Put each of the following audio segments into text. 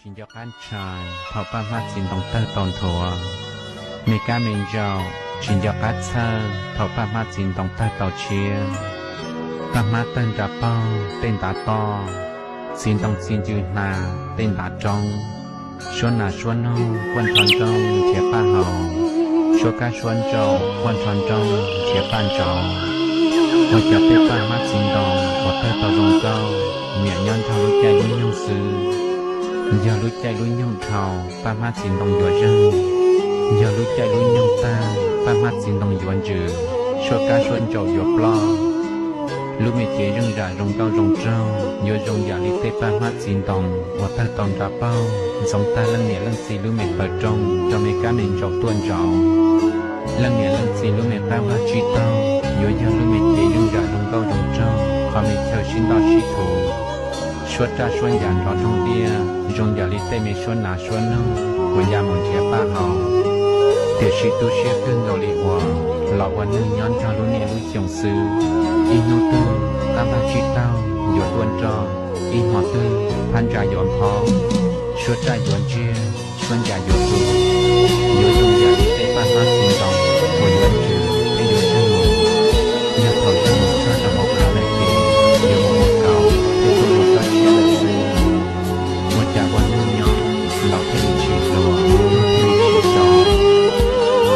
tsis nco qab ntshai thaum paj hmab txiv ntoo tawg tau nthuav. Me kab me ntsaum tsis nco qab txhawj thaum paj hmab txiv ntoo tawg tau tshiab. Paj hmab tawg nra paug tej ntav toj, txiv ntoo txi ncw hnav tej ntav roob. Suab nas suab noog quaj nrho nrooj nrhiav paj haus, suab kab suab ntsaum quaj nrho nrooj nrhiav paj ntsauv. Ua cas tej paj hmab txiv ntoo uas tawg tau zoo nkauj niam nyob nrog lub caij lub nyoog xwb. Yog lub caij lub nyoog dhau, paj hmab txiv ntoo yuav zeeg. Yog lub caij lub nyoog tawg, paj hmab txiv ntoo yuav ntsws, suab kab suab ntsaum yuav ploj. Lub me cev zeej zam zoo nkauj zoo nraug yuav zoo yam li tej paj hmab txiv ntoo uas tawg tau nra paug ntxoov tag leej niam leej txiv lub me paws rooj rau me kab me ntsaum tuaj ntsaum. Leej niam leej txiv lub me qab vaj tsib taug yuav yog lub me cev zeej zam zoo nkauj zoo nraug qhov me chaw sib ntoj sib thuv. Suab raj suab ncas nrov roog tiaj zoo yam li tej me suab nas suab noog uas ya mus nrhiav paj haus. Tiam sis tu siab kawg nkaus li uas los ua neeg nyob nrog lub niaj lub xyoo xwb. Ib hnub twg qab vaj tsib taug yuav tuaj nroj, ib hmo twg phab ntsa yuav nphob, suab raj yuav ntsiag, suab ncas yuav tu, yuav zoo yam li tej paj hmab txiv ntoo uas yuav ntsws thiab yuav zeeg mus. Yog thaum zeeg mus txog rau hauv qab lawm ces yuav mus ua kaus thiab tuaj ua tsob tshiab lawm xwb. Ua cas ua neeg nyob los thiaj li tsis hluas, thiaj li tsis tso.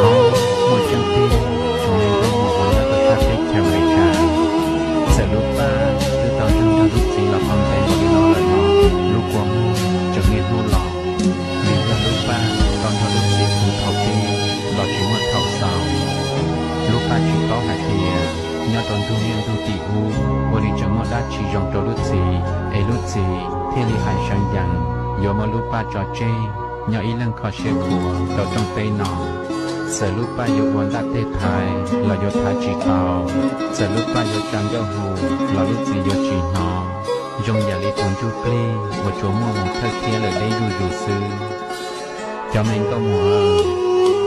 Ob, muaj tseeb tiag, tsoom me nkauj muam uas nyob rau sab teb chaws Amelikas, txawm lub paj twb tau zeeg nrog lub txiv los tau ntev npaum li no lawm los lub kua muag tseem niaj hnub los. Vim yog lub paj tau nrog lub txiv txog thaum pib los tsis muaj thaum xaus. Lub paj tsis paub hais tias nyob rau ntuj niaj ntuj tim ub ua li tseem muaj dab tsi zoo rau lub txiv es lub txiv thiaj li hais seev yees yuav muab lub paj tso tseg nyob ib leeg kho siab khuav rau rooj teb no. Txawm lub paj yuav ua ntaj teg thaiv los yuav thaiv tsis tau, txawm lub paj yuav tsa nkauj hu los lub txiv yuav tsis hnov, zoo yam li tus ntsuj plig uas tsuas muaj mus thawj thiab lawm deb zuj zus xwb. Cov me nkauj muam,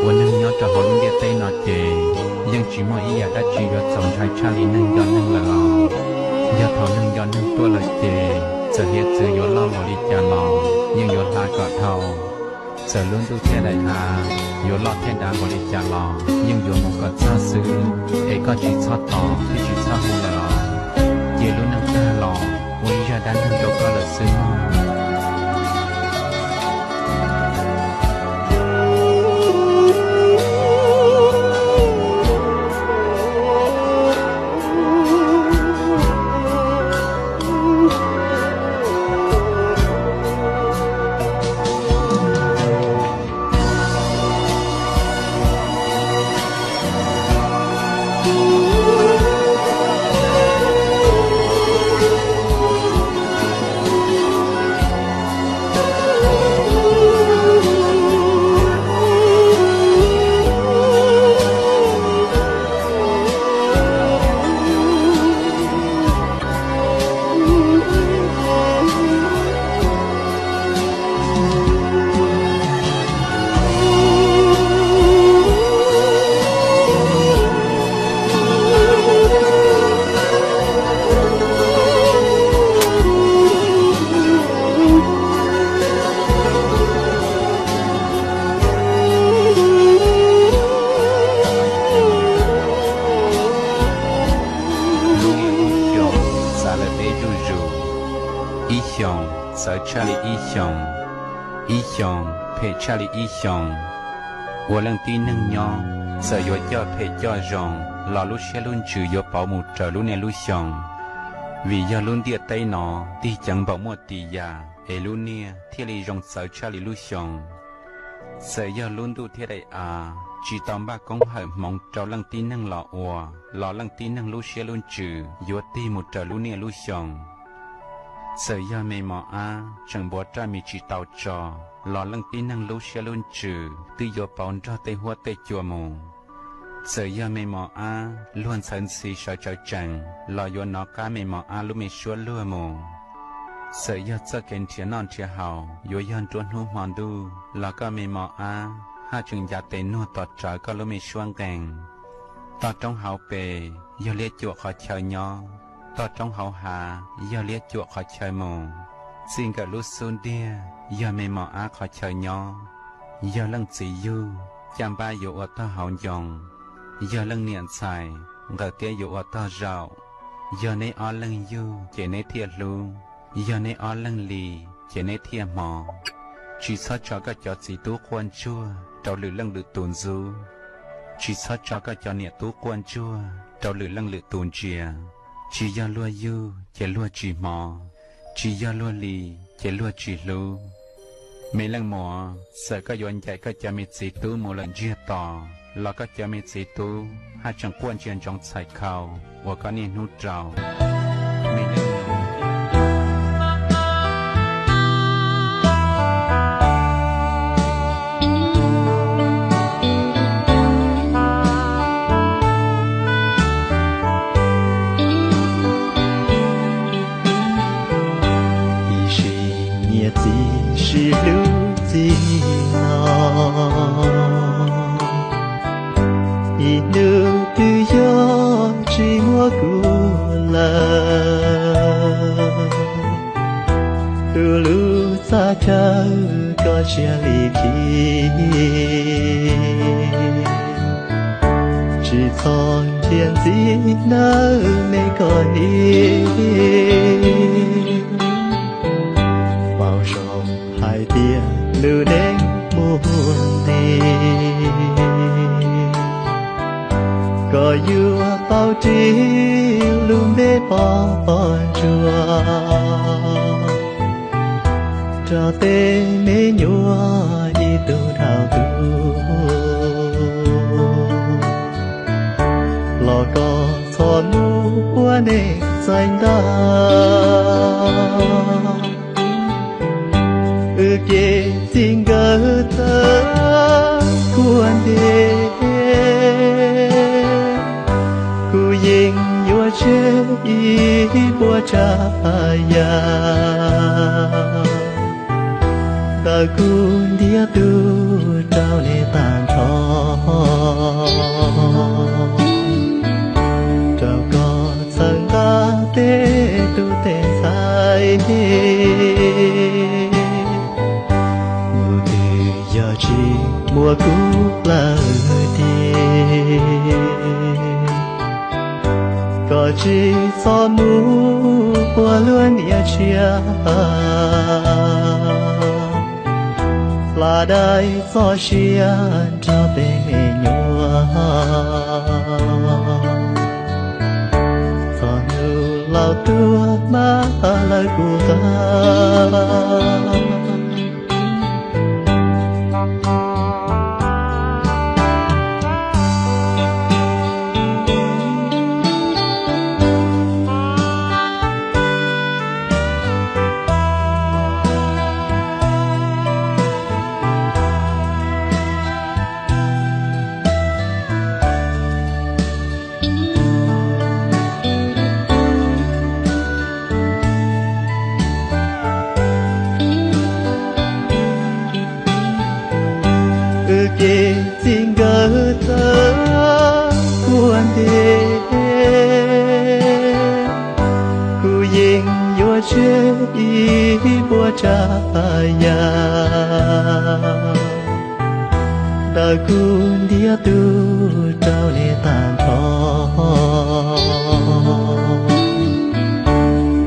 ua neeg nyob rau hauv lub ntiaj teb no ces yeej tsis muaj ib yam dab tsi yuav txaus ntshai tshaj li neeg nco neeg lawm os. Yog thaum neeg nco neeg tuaj lawm ces txawm hiav txwv yuav loj npaum li cas los yeej yuav hla kom dhau. Txawm lub ntuj thiab daim av yuav loj thiab dav npaum li cas los yeej yuav mus kom txog xwb, es koj tsis txhob tos thiab tsis txhob hu lawm os. Cia lub neej tag los ua ib zaj dab neeg rau koj lawm xwb mog. Lub xyoo txav lawm deb zuj zus, ib xyoos txawv tshaj li ib xyoos, ib xyoos phem tshaj li ib xyoos. Ua leej tib neeg nyob, txawm yuav coj phem coj zoo los lub siab lub ntsws yuav pauv mus raws lub niaj lub xyoo. Vim yog lub ntiaj teb no tig ceev npaum muaj tis yam es lub niaj thiaj li zoo txawv tshaj li lub xyoo. Txawm yog lub ntuj thiab daim av tsis tau npaj koob hawm hmoov rau leej tib neeg los ua, los leej tib neeg lub siab lub ntsws yuav tig mus raws lub niaj lub xyoo. Txawm yog me mos ab tseem npuav raj mis tsis tau tso, los leej tib neeg lub siab lub ntsws twb yuav pauv nrog tej huab tej cua mus. Txawm yog me mos ab luag ntxhawv ntxhi sawv tsawv tsees los yuav nov qab me mos ab lub me suab luag mus. Txawm yog txoj kev nrhiav noj nrhiav haus yuav yog nruab hnub hmo ntuj los koj me mos ab haj tseem ncav tes nuag tos rawv koj lub me suab nqees. Toj roob hauv pes yog liab cuam qhov chaw nyob, toj roob hauv hav yog liab cuam qhov chaw mus. Txij nkawm lub xub ntiag yog me mom ab qhov chaw nyob, yog leej txiv yug caj npab yuav ua tog hauv ncoo, yog leej niam ntxhais nqawm tiab yuav ua tog zaum. Yog neb ob leeg yug ces neb thiaj hlub, yog neb ob leeg li ces neb thiaj hmov. Tsis txhob tso koj cov txiv tub quaj ntsuag rau lwm leej lwm tus ntxub, tsis txhob tso koj cov niam tub quaj ntsuag rau lwm leej lwm tus ntsia. Tsis yog luag yug ces luag tsis hmov, tsis yog luag li ces luag tsis hlub. Me leej muam, txawm koj yuav ncaim koj cov me txiv tub mus lawm ntsiag to los koj cov me txiv tub haj tseem quaj ntsia ntsoov txhais khau uas koj niaj hnub rau. Ib sim nyiam txiv sib hlub txij no, ib hnub twb yog tsis muaj kuv lawm. Tus lub txaj chaw koj cia li khi, tsis txhob nthiaj ntxim nawb me koj ni. Paub zoo hais tias lub neej mus nti, koj yuav paub ris lub npe poj ntsuag rau tej me nyuam ib tug dhau tus. Los koj txhob mus ua neej txais nta, wb kev txij nkawm txawv kua ntev. Kuv yeej yuav tseg ib puas tsav yam ntawm kuv ntiag tug rau nej tag nrho, rau koj txhawb nqa tej tub tej ntxhais. Hnub twg yog tsis muaj kuv lawm tiag, koj tsis txhob mus ua luag niam tshiab, hla dai txoj sia nrog peb me nyuam. Txog hnub laus tuag mas lawv kuv qab. Wb kev txij nkawm txawv kua ntev, kuv yeej yuav tseg ib puas tsav yam ntawm kuv ntiag tug rau nej tag nrho,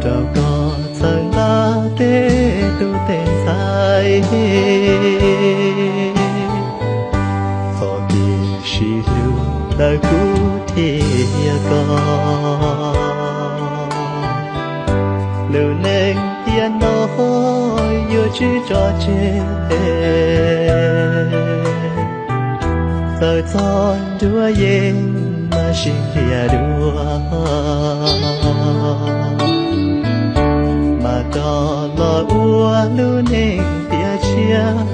rau koj txhawb nqa tej tub tej ntxhais. Txoj kev sib hlub ntawm kuv thiab koj, lub neej tiam no yuav tsis tso tseg. Txawm txog nruab yeeb mas sib ntiag dua, mas rov los ua lub neej tiav tshiab.